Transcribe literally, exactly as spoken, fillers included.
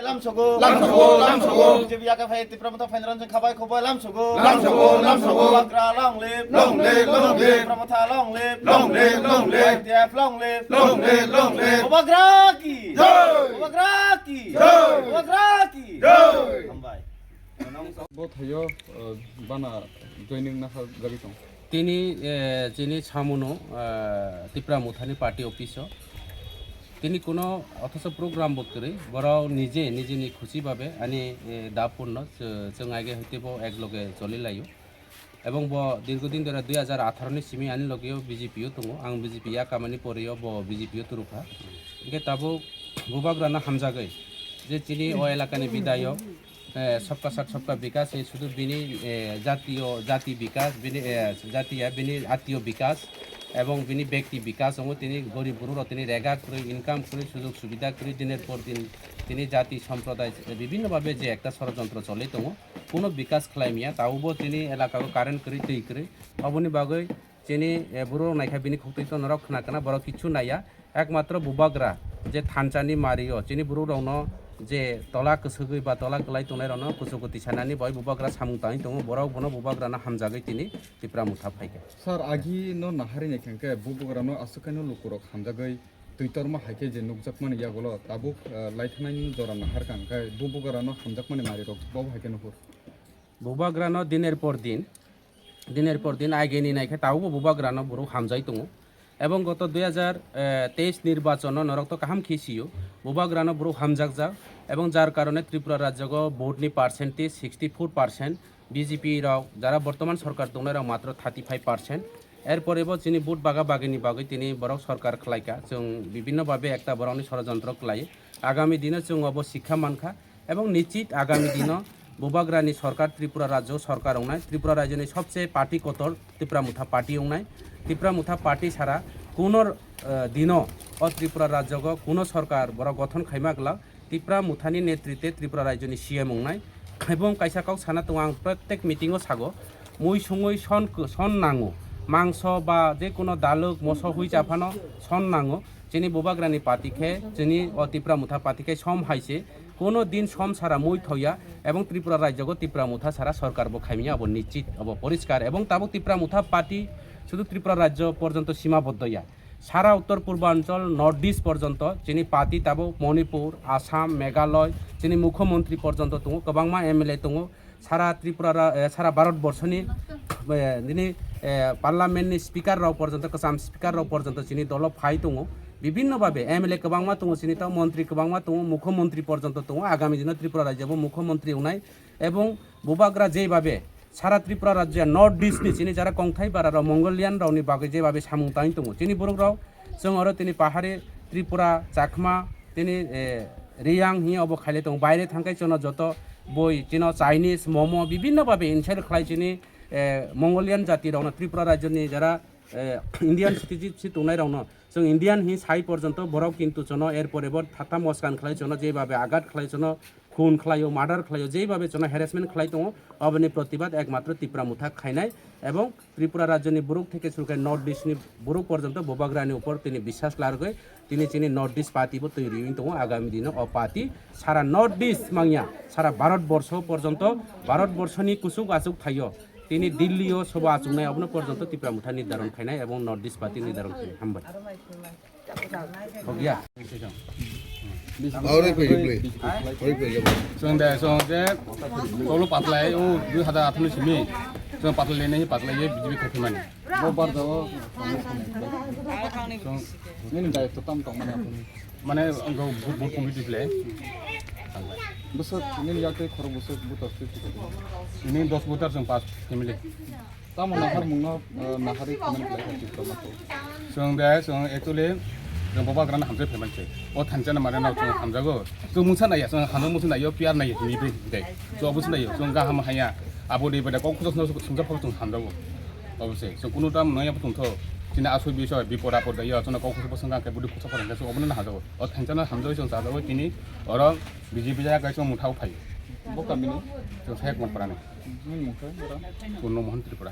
Lamsogo. Lamsogo, lamsogo. B J P yaka phai Tipra Motha phainrang jeng khabai khobai lamsogo. Lamsogo, lamsogo. Bubagra long live. Long live, long live. Tipra Motha long live. Long live, long live. Y T F long live. Long live, long live. Bubagra ki. Jai. Bubagra ki. Jai. Bubagra ki. Jai. Hambai. Bo thaio, uh, bana joining na ha jagwi tong. Tini, eh, chini samuno, eh, Tipra Mothani party office o. Tini kuno othocho program bo kwrwi, borok nije, nijeni khusi babe ani, eh, dapurno chw-, chwng aige hoite bo ek loge choli laio. Ebong bo dirgo din dhore dui hajar atharo ni simi ani loge o B J P o tongo, ang B J P ya kamani pore o bo B J P o turukha. Hingke tabuk bubagrano hamjagwi je chini o elakani bidayok, eh, sabka sath sabka bikas, eh, sudu bini, eh, jatiyo, jati bikas, bini, eh, jatiya bini atiyo bikas, ebong bini bekti bikas, amo tini gorib guru rok tini rega kwrwi, income kwrwi, sujog subida kwrwi, diner por din tini jati somproday, eh, bibhinno bhabe je ekta sorojontro choli tongo, kuno bikas khlai maya, taubo tini elaka o current kwrwi, twi kwrwi, oboni bagwi chini, eh, buru rok naikha bini khuktwi to norok khna kana, borok kichu naiya. Ekmatro bubagra je thansa ni mari o chini borok rok no je tola kwswgwi ba tola kwlai tongnai rok no kuchukuti sanani bai bubagra samung tangwi tongo, borok bono bubagra no hamjagwi tini Tipra Motha phaikha. Sir, agi no nahari ni khengke bubagra no aswk khe no lukurok hamjagwi twitorma hai khe je nukjakmani yagulo tabuk, eh, laithanaini jora nahar kha hwnkhe bubagra no hamjakmani mari rok bo hai khe nuhur. Bubagra no diner por din, diner por din ageni naikhe tabukbo bubagrano borok hamjai tongo. Ebong goto dui hajar teis nirbachono norok to kaham khe sio, bubagrano borok hamjakjak. Ebong jar karone Tripura rajyogo vote ni percentage sixty four percent, B J P rok jara bortoman sorkar tongnai rok matro thirty five percent. Erpore bo chini vote baga bagini bagwi tini borok sorkar khlaika, chwng bibhinno bhabe ekta borokni sorojontro khlai. Agami dino chwng obo sikha mankha. Ebong nichit agami dino bubagrani sorkar, Tripura rajyo sorkar wngnai, Tripura rajyoni sobse party kotor Tipra Motha party wngnai. Tipra Motha party sara kuno, eh, dino o Tripura rajyogo kuno sorkar borok gothon khaima glak Tipra Mothani netrite Tripura rajyoni C M wngnai. Ebong kaisa kok sana tongo ang, protek meeting o sago, mui sungui son, son nango, mangso ba je kuno daluk moso hui chaphano son nango. Chini bubagrani party khe, chini o Tipra Motha party khe som hai se, kuno din som sara mui thoya, ebong Tripura rajyogo Tipra Motha sara sorkar bo khaimya, abo nichit, abo poriskar. Ebong tabuk Tipra Motha party sudu Tripura rajyo porjonto simaboddo ya, sara Uttor Purbanchal, North East porjonto chini party tabuk Manipur, Assam, Meghalaya, chini mukhyamantri porjonto tongo, kwbangma M L A tongo, sara Tripura ra-, eh, sara Bharat borshoni, eh, nini, eh, parliament ni speaker rok porjonto, kwcham speaker rok porjonto chini dolo phai tongo. Bibhinno bhabe M L A kwbangma tongo chini, to montri kwbangma tongo, mukhyamantri porjonto tongo. Agami dino Tripura rajyo bo mukhyamantri wngnai, ebong bubagra jei bhabe sara Tripura rajya North East ni chini jara kongthai bara rok Mongolian rok ni bagwi jei bhabe samung tangwi tongo. Chini borok rok chwng oro tini pahari Tripura, Chakma, tini, eh, Riyang hini obo khaile tongo. Baire thangkai chwngno joto boi chino Chinese, momo, bibhinno bhabe insult khlai chini, eh, Mongolian jati rokno, Tripura rajyoni jara, eh, Indian citizenship tongnai rokno. Chwng Indian hi sai porjonto borok kintu chwngno er pore bo thatha moskan khlai chwngno, jei bhabe agat khlai chwngno, khun khlaio, murder khlaio, jei bhabe chwngno harassment khlai tongo, oboni protibad ekmatro Tipra Motha khainai. Ebong Tripura rajyoni borok theke suru khe North East ni borok porjonto bubagrani upor tini biswas largwi tini chini North East party bo twi riwi tongo. Agami dino o party sara North East mangya, sara Bharat borsho porjonto, Bharat borshoni kuchuk achuk thaio tini Delhi o soba achuknai, abono porjonto Tipra Motha nirdaron khainai ebong North East party nirdaron khainai. Hambai. Hogya. Ore phi, ore phi. Ore phi, ore phi. Chwng de, chwng je, tolo patlai, o dui hajar atharo ni simi. Chwng patlai le nai, patlai ye, B J P khaphimani. Bo bar jao. Chwng. Nini dai to tam tong mane apuni. Mane, ang go bu-, bu-, committee le. Bwswk, nini yak tei khorok bwswk butor swi swi. Ini dos butor chwng pas family. Tamo nahar mungno, eh, nahari comment khlai kha Tipra Motha. Chwng de, chwng actually, chwng bubagrano hamjak phaimani se. O thansa na mane no chwng hamjago. Chwng mungsa naiya, chwng hamjak mungsa naiyo, P R naiyo, hini de, de. Chwng obo se naiyo, chwng gaham haya. Abo de bada kok khosok no sungsa phok chwng hamjago. Obo se, chwng kunu tam naiya bo chwng tho. Chini asoi bisoi, bipod apod naiyo, chwng kok khosok phok chwng khe budi khosok phok chwng obo no hamjago. O thansa no hamjago chwng chajago tini, oro B J P jaya kai chwng mungthao phai. Bo kamini? Chwng Sek Monpara ni. Nini mungkha, ora? Purno Mohan Tripura.